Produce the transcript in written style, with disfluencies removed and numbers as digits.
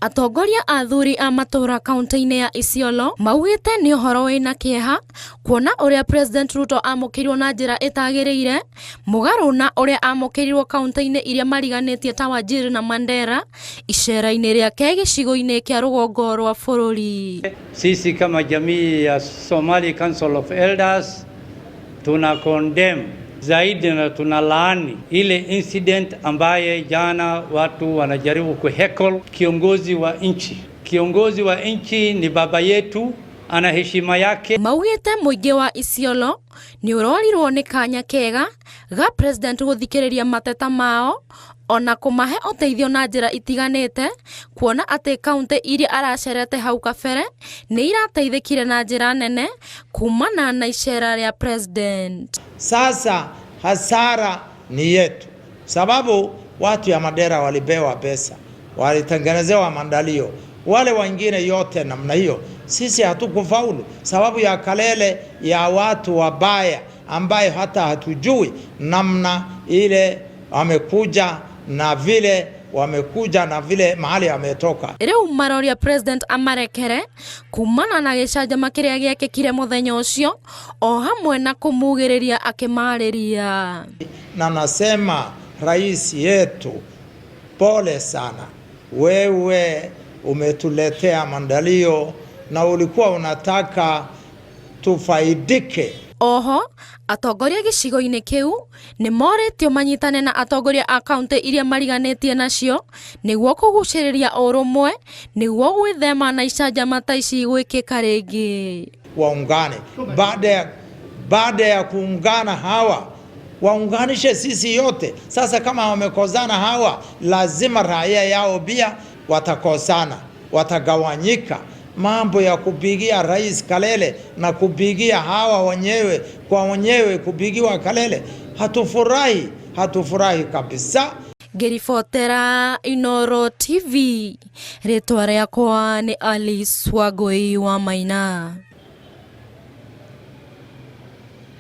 Atongoria a athuri a matũũra kaunti-inĩ ya Isiolo maugĩte nĩ ũhoro wĩna kĩeha kuona ũrĩa President Ruto amũkĩirwo na njĩra ĩtagĩrĩire mũgarũ na ũrĩa amũkĩrirwo kaunti-inĩ iria mariganĩtie ta Wajir na Mandera icera-inĩ rĩake gĩcigo-inĩ kĩa rũgongo rwa bũrũri. Sisi kama jamii ya Somali Council of Elders tuna condemn zaidi na tunalaani ile incident ambaye jana watu wanajaribu kuheckle kiongozi wa nchi. Kiongozi wa nchi ni baba yetu, ana heshima yake. Maugĩte mũingĩ wa Isiolo nĩ ũrorirwo nĩ kanya kega ga president gũthikĩrĩria mateta mao ona kũmahe ũteithio na njĩra itiganĩte kuona atĩ kaunti iria aracerete hau kabere nĩ irateithĩkire na njĩra nene kumana na icera rĩa president. Sasa hasara ni yetu, sababu watu ya Mandera walipewa pesa, walitengenezewa maandalio, wale wengine yote namna hiyo. Sisi hatukufaulu sababu ya kalele ya watu wabaya ambayo hata hatujui namna ile wamekuja na vile wamekuja na vile mahali wametoka. Rĩu maroria president amarekere kumana na gĩcanjama kĩrĩa gĩekĩkire mũthenya ũcio o hamwe na kũmugĩrĩria akĩmarĩria. Na nasema rais yetu, pole sana, wewe umetuletea maandalio na ulikuwa unataka tufaidike. Oho atongoria gĩcigo-inĩ kĩu nĩ morĩtio manyitane na atongoria a kaunti iria mariganĩtie nacio nĩguo kũgucĩrĩria ũrũmwe nĩguo gwĩthema na icanjama ta ici gwĩkĩka rĩngĩ. Waungane baada ya kuungana hawa waunganishe sisi yote. Sasa kama wamekozana hawa, lazima raia yao pia watakosana, watagawanyika. Mambo ya kupigia rais kalele na kupigia hawa wenyewe kwa wenyewe kupigiwa kalele, hatufurahi, hatufurahi kabisa. Ngĩribotera Inooro TV, rĩtwa rĩakwa nĩ Alice Wangũi wa Maina.